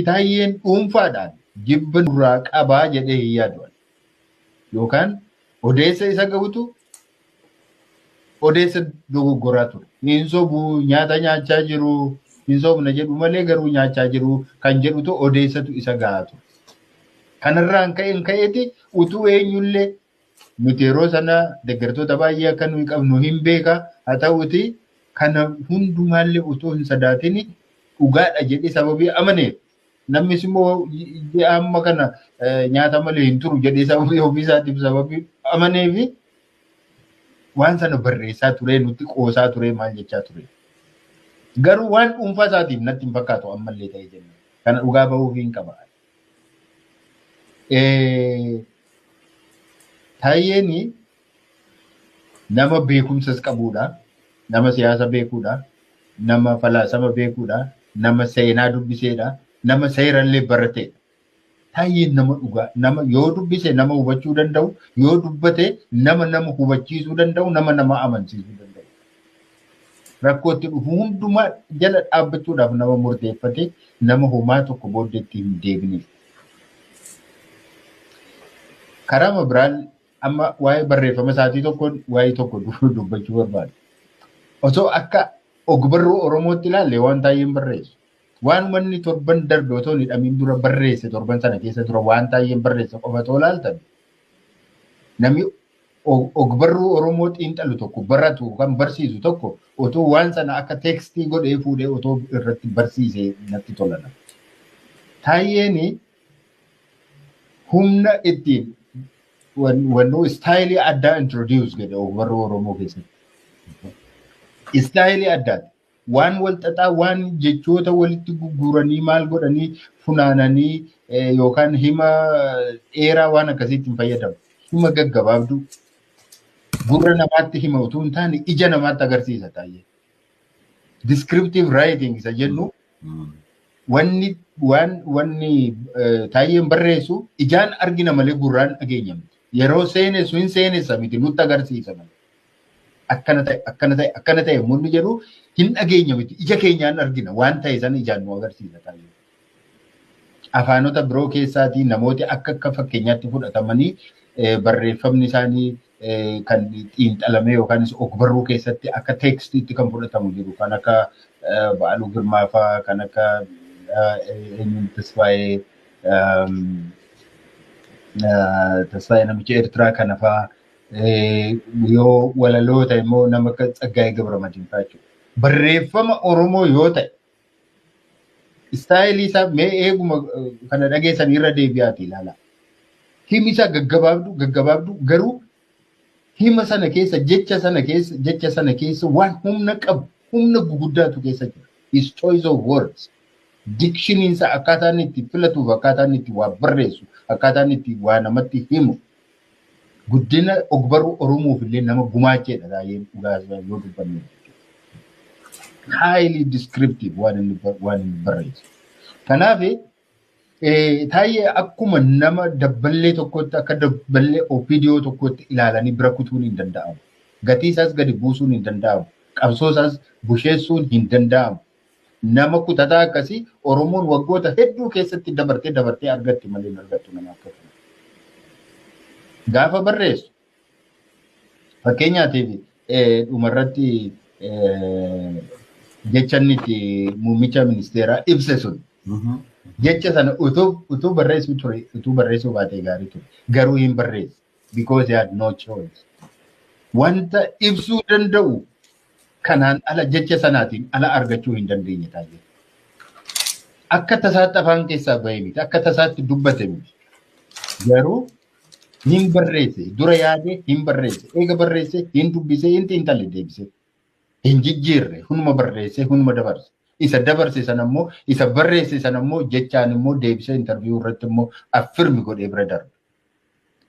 Taayyeen dhuunfaadhaan jibba nurraa qabaa jedhee hin yaadu. Yookaan odeessa isa gahutu odeessa dogoggoraa ture. Hin sobuu, nyaata nyaachaa jiru, hin sobna jedhu malee garuu nyaachaa jiru kan jedhutu odeessatu isa gahaa ture. Kanarraan ka'een ka'eeti utuu eenyullee nuti yeroo sana deeggartoota baay'ee akka nuyi qabnu hin beeka. Haa ta'uti kana hundumaallee utuu hin sodaatin dhugaadha jedhee sababii amaneef, namnis immoo ji'a amma kana nyaata malee hin turu jedhee sababii ofiisaatiif sababii amaneefi waan sana barreessaa ture, nutti qoosaa ture, maal jechaa ture. Garuu waan dhuunfaa isaatiif natti hin fakkaatu ammallee ta'e jenna. Kana dhugaa bahuuf hin qaba. Taayyeen nama beekumsas qabudha. Nama siyaasa beekuudha. Nama falaasama beekuudha. Nama seenaa dubbiseedha. Nama seerallee barateedha. Taayyeen nama dhugaa, nama yoo dubbise nama hubachuu danda'u, yoo dubbate nama nama hubachiisuu danda'u, nama nama amansiisuu danda'u. Rakkootti dhufu hundumaa jala dhaabbachuudhaaf nama murteeffate, nama homaa tokko booddeetti hin deebine. Karaa biraan amma waa'ee barreeffama isaatii tokkoon waa'ee tokko dubbachuu barbaada. Osoo akka ogbarruu Oromootti ilaalle waan Taayyeen barreessu, waan manni torban darbe otoo hin hidhamiin dura barreesse, torban sana keessa dura waan Taayyeen barreesse qofa otoo ilaaltan, namni ogbarruu Oromoo xiinxalu tokko, baratu kan barsiisu tokko, otoo waan sana akka text godhee fuudhee otoo irratti barsiise natti tola. Taayyeen humna ittiin wannoo style addaa introduce godhe ogbarruu Oromoo keessatti. Style addaati. Waan wal xaxaa, waan jechoota walitti gugguuranii maal godhanii funaananii yookaan hima dheeraa waan akkasiitti hin fayyadamu. Hima gaggabaabduu gurra namaatti hima utuu hin taane ija namaatti agarsiisa Taayyee. Descriptive writing isa jennu, wanni waan wanni Taayyeen barreessu ijaan argina malee gurraan dhageenya miti. Yeroo seenessu hin seenessa miti, nutti agarsiisa malee. Akkana ta'e, akkana ta'e, akkana ta'e munni jedhu hin dhageenya miti, ija keenyaan argina, waan ta'e sana ijaan nu agarsiisa Taayyeen. Afaanota biroo keessaatii namooti akka akka fakkeenyaatti fudhatamanii barreeffamni isaanii kan xiinxalame yookaanis ogbarruu keessatti akka textiitti kan fudhatamu jiru, kan akka Ba'aaluu Girmaa fa'aa, kan akka eenyuun, Tasfaayee namicha Eertiraa kana fa'aa, yoo walaloo ta'e immoo nama akka Tsaggaayee Gabramadiin fa'aa jechuudha. Barreeffama Oromoo yoo ta'e style isaa mee eeguma kana dhageessan irra deebi'aati ilaala. Himi isaa gaggabaabdu gaggabaabdu, garuu hima sana keessa, jecha sana keessa waan humna qabu, humna guguddaatu keessa jira. His choice of words. Dictioniin isaa, akkaataa inni itti filatuuf, akkaataa inni itti waa barreessu, akkaataa inni itti waa namatti himu. Guddina ogbarruu Oromoof illee nama gumaacheedha baay'ee dhugaa yoo dubbanne. Highly descriptive waan inni barreessu. Kanaaf Taayyee akkuma nama dabballee tokkotti, akka dabballee OPDO tokkotti ilaalanii bira kutuun hin danda'amu. Gatii isaas gadi buusuun hin danda'amu. Qabsoo isaas busheessuun hin danda'amu. Nama kutataa akkasii Oromoon waggoota hedduu keessatti dabartee dabartee argatti malee hin argattu nama akka kana. Gaafa barreessu, fakkeenyaatiif, dhumarratti jecha inni itti muummicha ministeeraa ibse sun, jecha sana utuu barreessuu ture, utuu barreessuu baatee gaarii ture. Garuu hin barreesse because he had no choice. Wanta ibsuu danda'u kanaan ala, jecha sanaatiin ala argachuu hin dandeenye Taayyee. Akka tasaatti afaan keessaa bahee miti, akka tasaatti dubbate miti. Garuu hin barreesse, dura yaade hin barreesse, eega barreesse hin dubbise, hin xiinxalle, deebise. Hin jijjiirre, hunuma barreesse, hunuma dabarse. Isa dabarse sana immoo, isa barreesse sana immoo jechaan immoo deebisee interview irratti immoo affirm godhee bira darbe.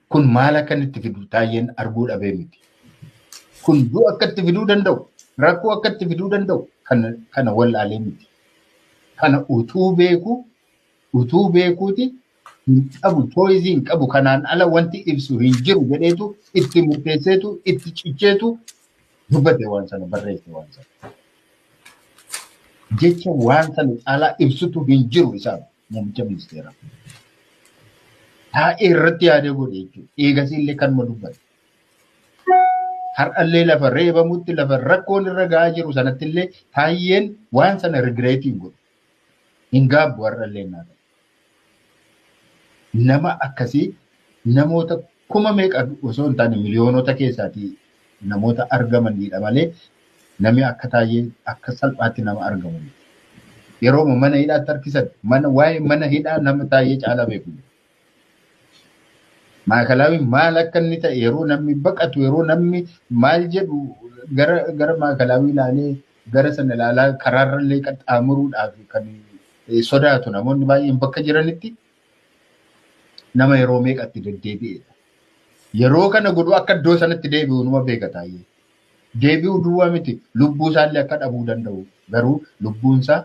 Kun maal akka inni itti fidu Taayyeen arguu dhabee miti. Kun du'a akka itti fiduu danda'u, rakkoo akka itti fiduu danda'u kana wallaalee miti. Kana utuu beeku, utuu beekuuti hin qabu, choice hin qabu, kanaan ala wanti ibsu hin jiru jedheetu itti murteesseetu, itti cicheetu dubbate waan sana, barreesse waan sana. Jecha waan sana caalaa ibsutu hin jiru isaan. Muummicha ministeeraa. Taa'ee irratti yaadee godhe jechuudha. Eegasii illee kanuma dubbate. Har'allee lafa reebamutti, lafa rakkoon irra gahaa jiru sanatti illee Taayyeen waan sana regret hin godhu. Hin gaabbu har'allee naaf. Nama akkasii namoota kuma meeqa osoo hin taane miliyoonota keessaatii namoota argamanidha malee namni akka Taayyee akka salphaatti nama argamu. Yeroo mana hidhaatti harkisan, mana waa'ee mana hidhaa nama Taayyee caalaa beeku. Maakalaawii maal akka inni ta'e, yeroo namni baqatu, yeroo namni maal jedhu, gara maakalaawii ilaalee, gara sana ilaalaa karaarrallee qaxxaamuruudhaaf kan sodaatu namoonni baay'een bakka jiranitti nama yeroo meeqatti deddeebi'edha. Yeroo kana godhu akka iddoo sanatti deebi'u numa beeka Taayyee. Deebi'uu duwwaa miti, lubbuu isaallee akka dhabuu danda'u, garuu lubbuun isaa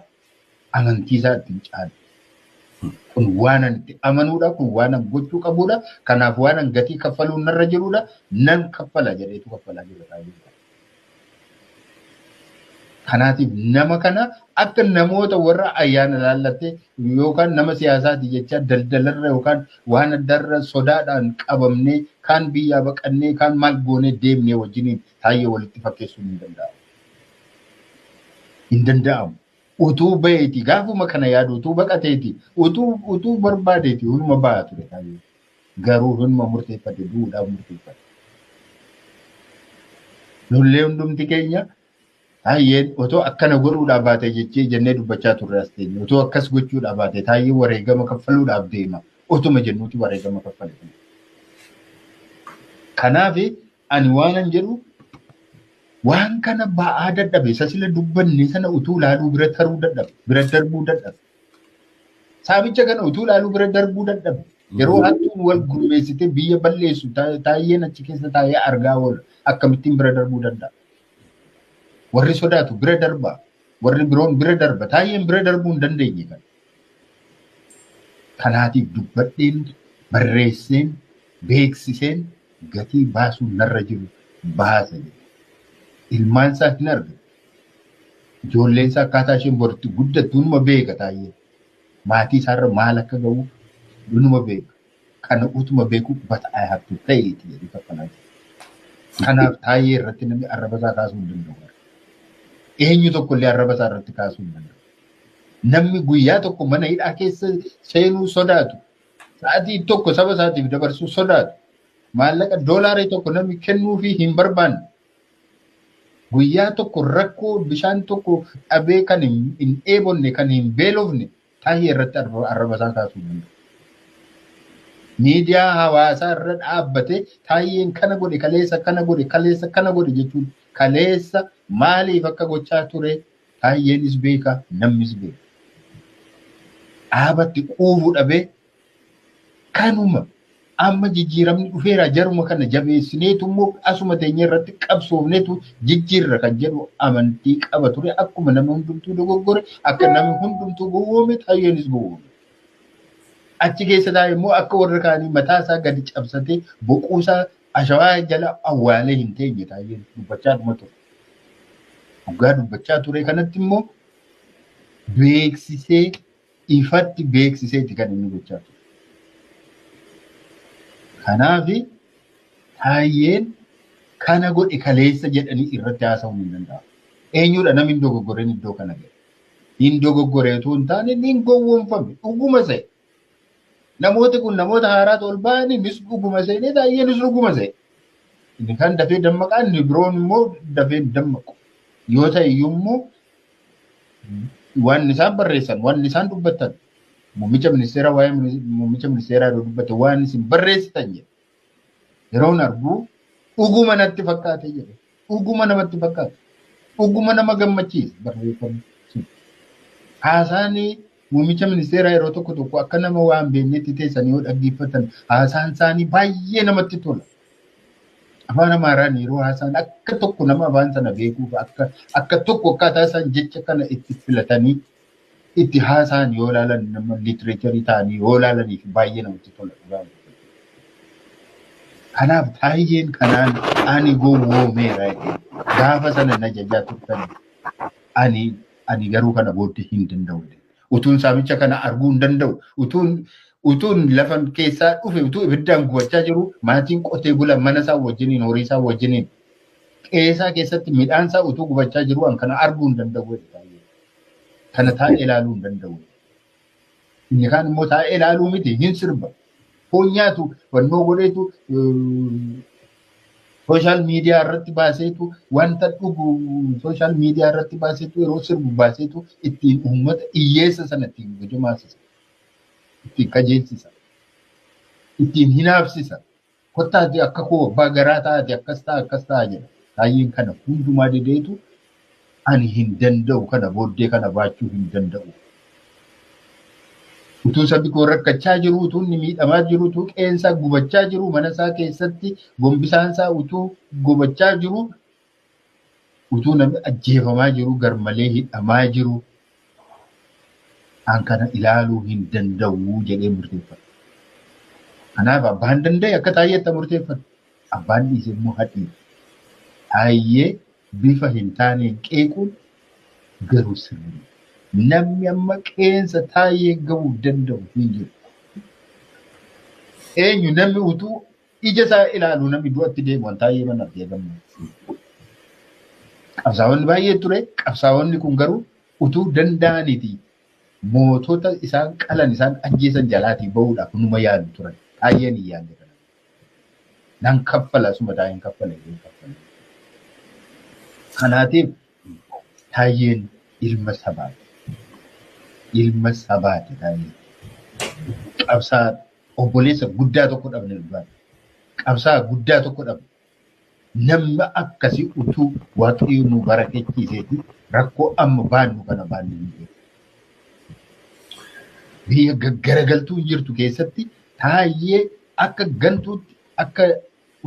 amantii isaa ittiin caalu. Kun waan ani itti amanuudha, kun waan ani gochuu qabuudha, kanaaf waan ani gatii kaffaluun narra jiruudha, nan kaffala jedheetu kaffalaa jira Taayyee. Kanaatiif nama kana akka namoota warra ayyaana laallattee yookaan nama siyaasaati jecha daldalarra yookaan waan addarra sodaadhaan qabamnee, kaan biyyaa baqannee, kaan maal goonee deemnee wajjiniin Taayyee walitti fakkeessuun hin danda'amu. Hin danda'amu. Utuu baheeti, gaafuma kana yaadu utuu baqateeti, utuu barbaadeeti hunduma ba'a ture Taayyee. Garuu hunduma murteeffate, du'uudhaaf murteeffate. Nullee hundumti keenya Taayyeen otoo akkana godhuudhaaf baate jechee jennee dubbachaa turre as teenye. Otoo akkas gochuudhaaf baate, Taayyeen wareegama kaffaluudhaaf deema. Otuma jennuuti wareegama kaffale. Kanaaf ani waanan jedhu, waan kana ba'aa dadhabe, isa sila dubbanne sana utuu ilaaluu bira taruu dadhabe, bira darbuu dadhabe. Saamicha kana utuu ilaaluu bira darbuu dadhabe. Yeroo hattuun wal gurmeessitee biyya balleessu, Taayyeen achi keessa taa'ee argaa oola. Akkamittiin bira darbuu danda'a? Warri sodaatu bira darba. Warri biroon bira darba. Taayyeen bira darbuu hin dandeenye kana. Kanaatiif dubbadheen, barreesseen, beeksiseen gatii baasuun narra jiru baasa jedhe. Ilmaan isaa hin argatu. Ijoolleen isaa akkaataa isheen boritti guddattu numa beeka Taayyeen. Maatii isaarra maal akka ga'u numa beeka. Kana utuma beeku "But I have to pay it" jedhee kaffalaa jira. Kanaaf Taayyee irratti namni arraba isaa kaasuu hin danda'u. Eenyu tokko illee arraba isaa irratti kaasuu hin danda'u. Namni guyyaa tokko mana hidhaa keessa seenuu sodaatu, sa'aatii tokko saba isaatiif dabarsuu sodaatu, maallaqa doolaarii tokko namni kennuufii hin barbaanne, guyyaa tokko rakkoo bishaan tokko dhabee kan hin dheebonne, kan hin beelofne, Taayyee irratti arraba isaa kaasuu hin danda'u. Miidiyaa hawaasaa irra dhaabbatee Taayyeen kana godhe kaleessa, kana godhe kaleessa, kana godhe jechuun, kaleessa maaliif akka gochaa ture Taayyeenis beeka, namnis beeka. Dhaabatti quufuu dhabee kanuma amma jijjiiramni dhufeera, jaruma kana jabeessineetu immoo asuma teenya irratti qabsoofneetu jijjiirra kan jedhu amantii qaba ture. Akkuma nama hundumtuu dogoggore, akka namni hundumtuu gowwoome, Taayyeenis gowwoome. Achi keessa taa'e immoo akka warra kaanii mataa isaa gadi cabsatee boquusaa ashawaa jala awwaalee hin teenye. Taayyeen dubbachaa dhuma ture. Dhugaa dubbachaa ture kanatti immoo beeksisee, ifatti beeksiseeti kan inni gochaa ture. Kanaaf Taayyeen kana godhe kaleessa jedhanii irratti haasa'uun hin danda'amu. Eenyudha namni hin dogoggoreen iddoo kana ga'e? Hin dogoggoreetu hin taane, hin gowwoomfame, dhuguma se'e. Namooti kun namoota haaraatu ol ba'anii nis dhuguma seenee, Taayyeenis dhuguma se'e. Inni kan dafee dammaqaa, inni biroon immoo dafee hin dammaqu. Yoo ta'e iyyuu immoo waan isaan barreessan, waan isaan dubbatan, muummicha ministeeraa, waa'ee muummicha ministeeraa yeroo dubbate, waan isin barreessitan jedhe. Yeroon argu dhuguma natti fakkaate jedhe. Dhuguma namatti fakkaate. Dhuguma nama gammachiisa barreeffamni sun. Haasaan muummicha ministeeraa yeroo tokko tokko akka nama waan beeknetti teessanii yoo dhaggeeffatan, haasaan isaanii baay'ee namatti tola. Afaan Amaaraan yeroo haasaan akka tokko nama afaan sana beekuuf akka tokko akkaataa isaan jecha kana itti filatanii itti haasaan yoo ilaalan, nama literature ta'anii yoo ilaalaniif baay'ee namatti tola dhugaa. Kanaaf Taayyeen kanaan ani gowwoomeera jedhee gaafa sana na jajaa turtan, ani garuu kana booddee hin danda'u. Utuun saamicha kana arguu hin danda'u. Utuun lafa keessaa dhufe utuu ibiddaan gubachaa jiru maatiin qotee bula mana isaa wajjiniin horii isaa wajjiniin qe'ee keessatti midhaan isaa utuu gubachaa jiru an kana arguu hin danda'u. Kana taa'ee ilaaluu hin danda'u. Inni kaan immoo taa'ee ilaaluu miti hin sirba. Foon nyaatu wannoo godheetu social media irratti baaseetu wanta dhugu social media irratti baaseetu yeroo sirbu baaseetu ittiin uummata hiyyeessa sana ittiin gojomaasisa. Ittiin qajeelchisa. Ittiin hinaafsisa. Kottaati akka koo abbaa garaa taate akkas ta'a akkas ta'a jedha. Taayyeen kana hundumaa dideetu ani hin danda'u kana booddee kana baachuu hin danda'u. Utuu sabni koo rakkachaa jiru, utuu inni miidhamaa jiru, utuu qeensaa gubachaa jiru, mana isaa keessatti gombisaan isaa utuu gubachaa jiru, utuu namni ajjeefamaa jiru, garmalee hidhamaa jiru, an kana ilaaluu hin danda'u jedhee murteeffata. Kanaaf abbaan danda'e akka Taayyeetti murteeffata. Abbaan dhiise immoo hadhiisa. Taayyee bifa hin taaneen qeequun garuu sirrii. Namni amma qeensa Taayyee gahuu danda'u hin jiru. Eenyu namni utuu ija isaa ilaalu namni du'atti deemu waan Taayyee mana argee gammadu. Qabsaa'onni baay'ee ture. Qabsaa'onni kun garuu utuu danda'aniiti mootota isaan qalan isaan ajjeesan jalaatii bahuudhaaf numa yaalu turan. Taayyeen hin yaalle kana. Nan kaffala suma taa'een kaffala hin kaffala. Kanaatiif Taayyeen ilma sabaati. Ilma sabaati Taayyeen. Qabsaa obboleessa guddaa tokko dhabne dhugaadha. Qabsaa guddaa tokko dhabne. Namni akkasii utuu Waaqayyo nu barakechiiseeti rakkoo amma baannu kana baannu hin jiru. Biyya gaggaragaltuu jirtu keessatti Taayyee akka gantuutti akka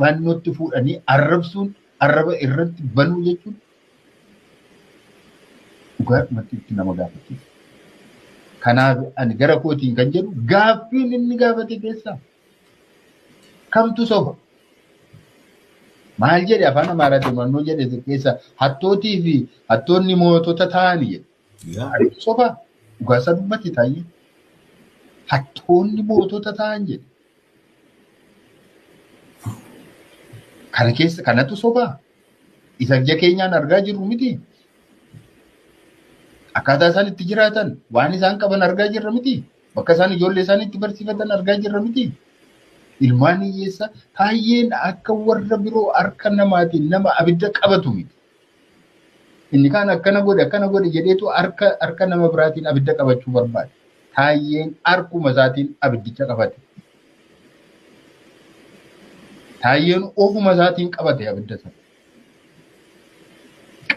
waan nutti fuudhanii arrabsuun arraba irratti banuu jechuun dhugaadhumatti itti nama gaafachiisa. Kanaaf ani gara kootiin kan jedhu gaaffiin inni gaafate keessaa kamtu soba? Maal jedhe afaan Amaaraatiin mannoo jedhe keessa hattootii fi hattoonni mootota ta'anii jedhe. Soba dhugaasaa dubbate Taayyee. Hattoonni mootota ta'an jedhe. Kana keessa kanatu sobaa. Isa ija keenyaan argaa jirru miti. Akkaataa isaan itti jiraatan waan isaan qaban argaa jirra miti. Bakka isaan ijoollee isaanii itti barsiifatan argaa jirra miti. Ilmaan hiyyeessaa Taayyeen akka warra biroo harka namaatiin nama abidda qabatu miti. Inni kaan akkana godhe akkana godhe jedheetu harka nama biraatiin abidda qabachuu barbaada. Taayyeen harkuma isaatiin abiddicha qabate. Taayyeen ofuma isaatiin qabate abidda sana.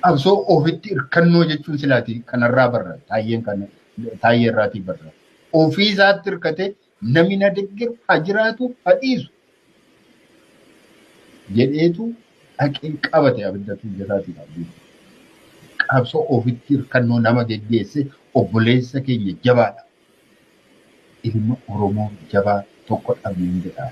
Qabsoo ofitti hirkannoo jechuun silaatii kanarraa barra. Taayyeen kana Taayyee irraatii barra. Ofii isaatti hirkate namni na deeggaru haa jiraatu haa dhiisu jedheetu dhaqee qabate abidda ija isaatiin abidda. Qabsoo ofitti hirkannoo nama geggeesse obboleessa keenya jabaadha. Ilma Oromoo jabaa tokko dhabneen jedha.